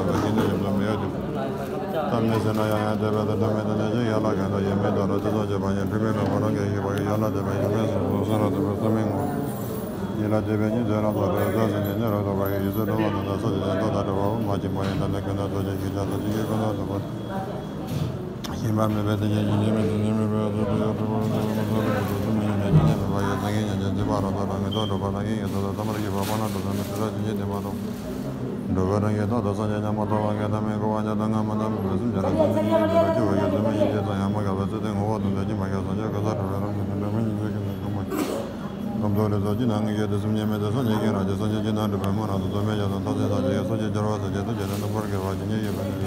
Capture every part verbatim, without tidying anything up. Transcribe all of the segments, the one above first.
ལ་ལ་ཤིན་ཏུ་ཡོངས་སུ་མི་གཡོ་སྟེ། ཐབས་མེད་ཟེར་ན་ཡང་ཡང་དད་པས་དང་ཐབས་མེད་དང་ནས་ཀྱང་ཡན་ལག་གང་དང་ཡོད་མེད་དང་རོ་ཚོད་ཚོད་བྱེད་པ་ཡང་འཁྲུལ་མེད་ལ་ངོ་ལོག་གིས་ཤེས་པ་ཡང་ཡན་ལག་དད་པས་ཡོད་མེད་སོགས་སུ་སེམས་རང་དོན་པ་ཐབས་མེད་ངོ་། ཡིད་ལ་དད་པས་ཉིད་དོན་རང་དང་འབྲེལ་བའི་རྩ་ཟིན་ནས་ནི་རང་དོན་པ་ཡི་ཡིད་སེམས་སྒྲོལ་བ་དང་དང་སོགས་ཀྱི་དོན་དག་དང་འབྲེལ་བའོ། མ་སྐྱེས་པ་ཡི་དོན་དེ་ཀུན་ནས་རྫོགས་ཆེན་ཞིང་ཁྱབ་བདག་ཆོས་ཀྱི་ཀུན་རྫོབ་ཏུ་བོར། ཞེན་པ་མེད་པའི་སེམས་ཅན་གྱི་ཉེས་དམིགས་དང་ཉེས་དམིགས་པའི་ཚུལ་དུ་ཡང་འཁྲུལ་པ་རང་དོན་པ་ཚོགས་པའི་རྒྱུ་ཚུལ་མི་ཉམས་ནས་ཇི་སྙེད་མིན་པ་ཡི་སེང་གེ་ཉམས་ཅན་ཚིག་པ་རང་དོན་རང་ངེས་རྟོགས་འགྲུབ་པ་རང་གི་ངེས་དོན་དང་ཐ་མར་གྱུར་པ་སྤང་བླང་དྲག་ཏུ་མི་འཁྲུལ་རང་ཇི་སྙེད་བདེན་པ་དང་། འགྲོ་བའི་རང་གི་རྟོགས་དང་སངས་རྒྱས་ཉམས་མ་རྟོགས་པ་ངས་ཐ་མའི་གོ་བ་ཉག་དང་ང་མ་ཐ་མའི་བུ་སུམ་བརྒྱ་ར་སུམ་མི་ཉིད་ཀྱི་ར་ཅི་བ་ཡོད་ཚུལ་མི་ཉིད་ཅེས་དང་ཡང་མ་དགག་པའི་ཚུལ་དེ་ངོ་བོ་དང་ལྡན་གྱི་མ་རྒྱག་སངས་རྒྱས་ག་ས་གྲུབ་པའི་རང་གི་དོན་དམ་ཉིད་ཚུལ་གྱི་ནང་གང་མ་གང་དོ་ལས་ཚོགས་ཀྱི་ནང་ངེས་ཀྱི་དེ་སུམ་ཉིད་མེད་དེ་སངས་རྒྱས་ཀྱི་རང་རྒྱལ་སངས་རྒྱས་ཀྱི་ནང་གྲུབ་པའི་སྨོན་ལམ་དང་ཚོགས་མེད་བྱ་དང་ཐོབ་བྱེད་ཐམས་ཅད་ཀྱི་ཚོགས་ཀྱི་སྦྱོར་བ་ཟེར་གྱི་ཐུགས་རྗེ་དང་རྣམ་པར་དགེ་བ་ཇི་སྙེད་ཡོད་པ་ནི།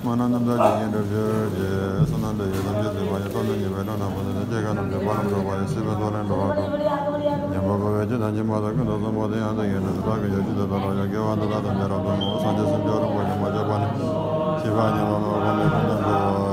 སྨོན་ལམ་རྣམ་དག་ཇི་སྙེད་འགྲུབ་གྱུར་ཅིག་བསོད་ནམས་འདི་ཡིས་ཐམས་ཅད་གཟིགས་པ་ཡི། ཐོབ་ནས་ཉེས་པའི་དགྲ་རྣམས་ཕམ་བྱས་ནས། སྐྱེ་རྒ་ན་འཆིའི་རྦ་རླབས་འཁྲུགས་པ་ཡི། སྲིད་པའི་མཚོ་ལས་འགྲོ་བ་སྒྲོལ། ཉོན་མོངས་པ་བས་ཇི་ལྟར་འཇིགས་པ་དང་། ཀུན་ཏུ་བཟང་པོ་དེ་ཡང་དེ་བཞིན་ཏེ། བདག་གིས་ཡང་ཇི་ལྟར་བསྟན་པ། དགེ་བ་འདི་དག་ཐམས་ཅད་རབ་ཏུ་བསྔོ། སངས་རྒྱས་སེམས་མཆོག་རིན་པོ་ཆེ། མ་སྐྱེས་པ་ནས་སྐྱེས་པ་ཉིད་ལ་སློབ་པ་མེད་ཀུན་ཏུ་འགྲོ་བ།